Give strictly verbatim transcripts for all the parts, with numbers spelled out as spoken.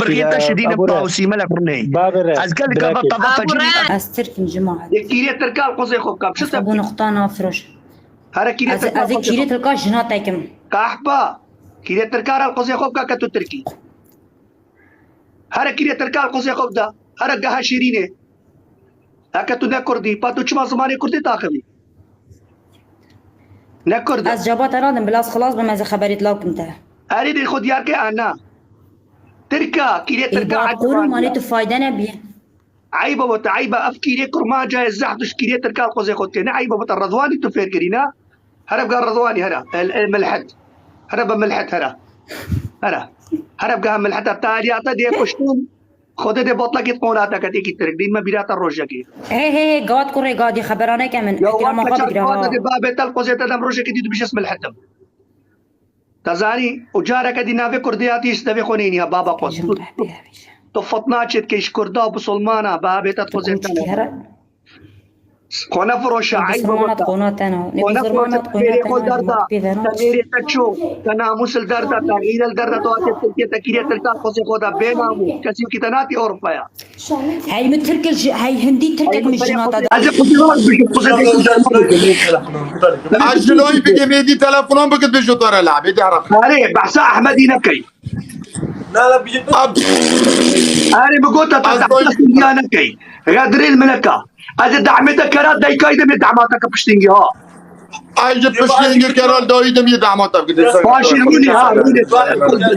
birxiyê te şidîne pawsî mele kurnê. Ez gelek ava tava te cî. Ez Tirk im cemaet. Yek kîrê Tirka li qozê xwe bikam. Çi te bû nixta nafiroş. Here kîrê Tirka li qozê xwe. Ez ê kîrê Tirka jina tekim. Qehpa. Kîrê Tirka re li qozê xwe bika ke tu Tirkî. Here kîrê Tirka li qozê xwe bida. Here geha şîrînê. Heke tu ne Kurdî, pa tu çima zimanê Kurdî taxivî? Ne Kurd. Ez caba te nadim, bila ez xilas bim, ez ê xeberê law kim te. Erê dê xwe diyar ke ana. Tirka, kîrê Tirka. Ê, ba qûr û manê tu fayde nebî. Eyba bo te, eyba ev kîrê kurmanca ye, zehf tu ji kîrê Tirka li qozê xwe dikê. Ne eyba bo te, Rezwanî tu fêr kirî, ne? Here bga Rezwanî, here. El, el, milhed. Here be milhed, here. Here. Here bga milhed, te aliyata dê kuştin. Xwedê dê batlekî qonateke têkî Tirk. Dîn me bîra te rojekê. Hey, hey, hey, gad kurê gadî xeberaneke min. Ya wan keça xwe dê babê te li qozê te dem rojekê dî tu bişes milhetim. Te zanî, û careke dî navê Kurdiyatî ji devê xwe nênî ha, baba qos. Tu, tu, tu fitna çêdikey ji Kurda û Bisilmana, babê te dixwazê te ne. Xwe nefiroşe, eyb e bo te. Xwe nefiroşe, tu fêrê xwe derda, te mêrê te ço, te namûs li derda, te xîre li derda, tu hatê Tirkiye, te kîrê Tirka xwezê xwe de bê namûs. Kesî wekî te natî Ewropaya. Hey min Tirk ji, hey Hindî Tirkek min jina te de. Ez ê quzê rast bişim, quzê te Ez ji loyî bike mêdî telefonan bike dibêjo to re la bêdî heraq. Erê, behsa Ehmedî nekey. Erê, min gota te behsa Sûriya nekey. Xedrê li min neka. Ez ê dehmê te kera daykayî de bê dehma te ke piştîngî ha. Ay ji piştîngî kera dayî de bê dehma te bike. Paşî rûnê ha, rûnê,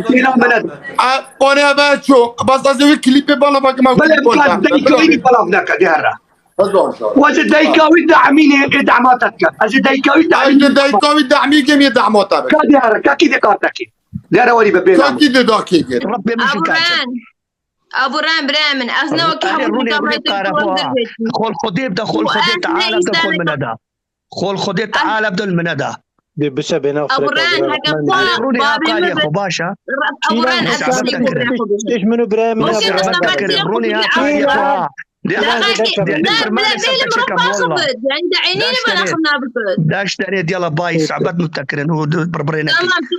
têla min e. Ay, qonê eve ço. Bas ez ê wî klîpê bala bak ma. Bele ka daykayî belav neke, dê here. Hezar car. Ez ê dayika wî dahmînê ê dahmata dikim. Ez ê dayika wî dahmînê. Ez ê dayika wî dahmî kim yê dahmata bikim. Ka diyare, ka kî dê kar tekî. Diyare warî be bênam. Ka kî dê dakê gir. Rabbê min jî kaçin. Aburan, birayê min, ez ne wekî hemû rûnê, rûnê qare xwe. Xol Xwedê bide, xol Xwedê Teala bide, xol min neda. Xol Xwedê Teala bide, min neda. Dê biçe bêna xwe. Aburan, heke xwe, rûnê ha qariyê xwe, baş e. Aburan, ez rûnê xwe. Têş min û birayê min. Rûnê ha qariyê xwe, ha. Dê, dê, dê, dê, pirmanê ser te çêkem, wallah. Daş tenê, daş tenê, diyala bay, sohbet min te kirin û birbirê nekin. Tamam, tu,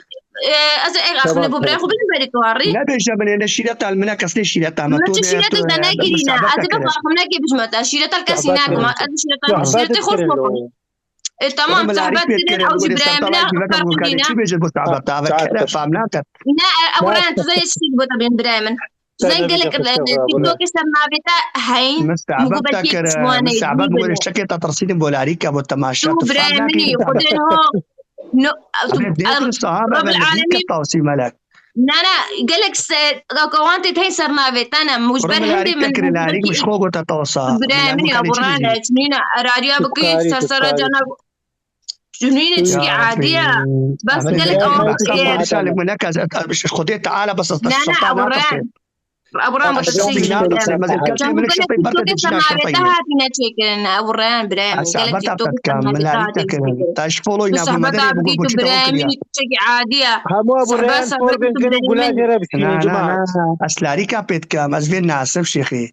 e, ez ê axivine bo birayê xwe bînim berî tu harî. Nebêje min ê ne şîreta li min e, kes nê şîreta me. Min tu çi şîretê te nekirîne? Ez ê bixwe axivine kê bijme te. Şîreta li kesî nekim. Ez şîreta, şîretê xwe ji xwe. E, tamam, sohbet kirin, ew jî birayê min e, ferqî nîne. Çi bêje bo sohbet? Ave kere fam nake. Ne, e, Aburan, tu zanî çi bo te bên birayê min. Zen gelek, e, TikTokê ser navê te heyî. Min sohbet te kir, min sohbet, min gote şekê te tirsînim bo larîka, bo temaşa, tu birayê min î, Xwedê ho, no, tu, Rebbil Alemîn. Tawsî Melek. Na, na, gelek se, ka, ka wan tê heyî ser navê te ne, min ji ber hindê min, min ji xwe gote tawsa. Birayê min î, Aburan, e, çinîna, erariya bikî, ser sera cana. Cunînê çikî adî ye. Bes gelek awa. Xwedê Teala bes ez. Ne, ne, Aburan. Aburan, bes ez. Çamu gelek TikTokê ser navê te hatîne çêkirin. Aburan, birayê min. Gelek TikTokê ser navê te hatîne çêkirin. Tu sohbeta bikî, tu birayê min î, tu çikî adî ye. Hemû Aburan sohbet bikî, tu birayê min. Ez larîka pê dikim, ez vê nasim şêxî.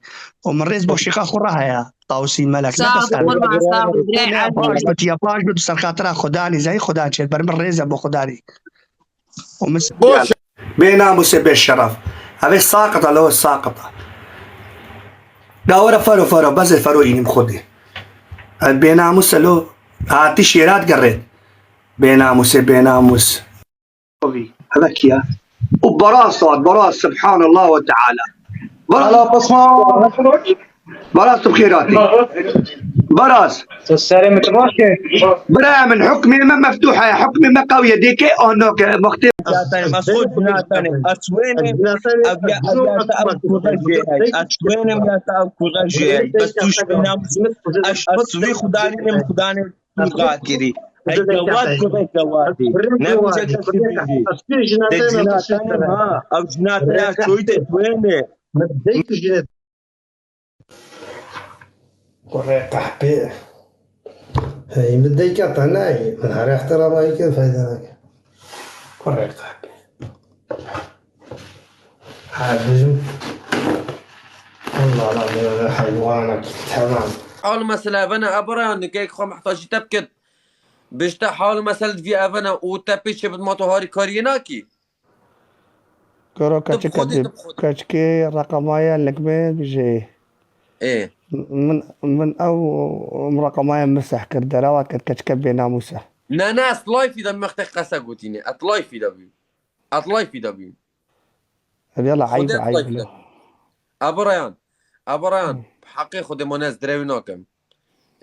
Û min rêz bo şêxa xwe re heye. Tawsî Melek, ne bes. Sağ ol, qurban, sağ ol. Birayê, paş bit, ya paş bit, ser xatira Xudanî, zey Xudan çêt, ber min rêz e bo Xudanî. Û min... Boş. Bênamûsê bêşeref. Ev ê saqit e, lo saqit e. Da were fero fero, bezê fero înîm Xwedê. Ev bênamûs e lo, hatî şêra digerê. Bênamûsê bênamûs. Eve kî ye? Û berast hat, berast, Subhanallah ve Teala. Berast. Ala Pasman. Berast, tu bi xêr hatî. Berast. Tu serê min tu baş e? Birayê min, hukmê me meftuh e, hukmê me qewî ye, dêke an nake, muxtê. Ez xwe cinatanê, ez wênim, ev ya, ev ya te ev kure jê ey. Ez wênim ya te ev kure jê ey. Bes tu ji bênamûs min, ez, ez sivî Xudanî nim, Xudanî Kurê kirî. Hey gawad, kurê gawadî. Ne bûje kesî bêjî. Te jinatanê ha. Ew jinatene çoyî de duêne. Kurê qehpê. Hey, min deyka te nayî. Min her ihtirama yekê fayda nake. Kurê qehpê. Ha, bijim. Allah Allah, böyle hayvanak, tamam. Hal mesele evene, ebara nikek xwe muhtacî te bikit. Bişte hal mesele divî evene û te pê çi bid ma tu harîkariyê nakî. Koro tu keçik xwedî, tu xwedî. Keçikê reqemaya likmê bijê. Ê. Min, min ew, min reqemaya miseh kir, derawat kir keçike bênamûse. Ne, ne, ez live-î de min wextê qese gotîne. Ez live-î de bîm. Ez live-î de bîm. Yala, eyb, eyb. Ebirayan. Ebirayan. Heqê Xwedê mane ez direwî nakim.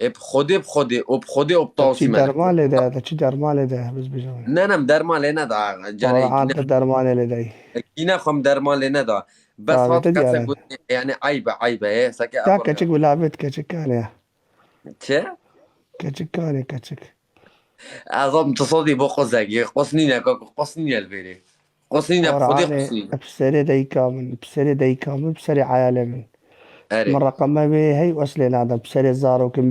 Ê bi Xwedê, bi Xwedê, û bi Xwedê, û bi Tawsî Melek. Derman lê de, te çi derman lê de, biz bijim. Ne, ne, derman lê neda. Canê, te derman lê de. Kîne xwe derman lê neda. Bes hat kese got, yani eybe, eybe, e, seke. Ya keçik wila bit, keçik kane. Çi? Keçik kane, keçik. Ez am tu sodî bo qozegî. Qos nîne, kak, qos nîne li vêrê. Qos nîne, Xwedê qos nîne. Bi serê dayika min, bi serê dayika min, bi serê eyalê min. Erê. Min reqeme wê hey wes lê nadim, bi serê zarokê min.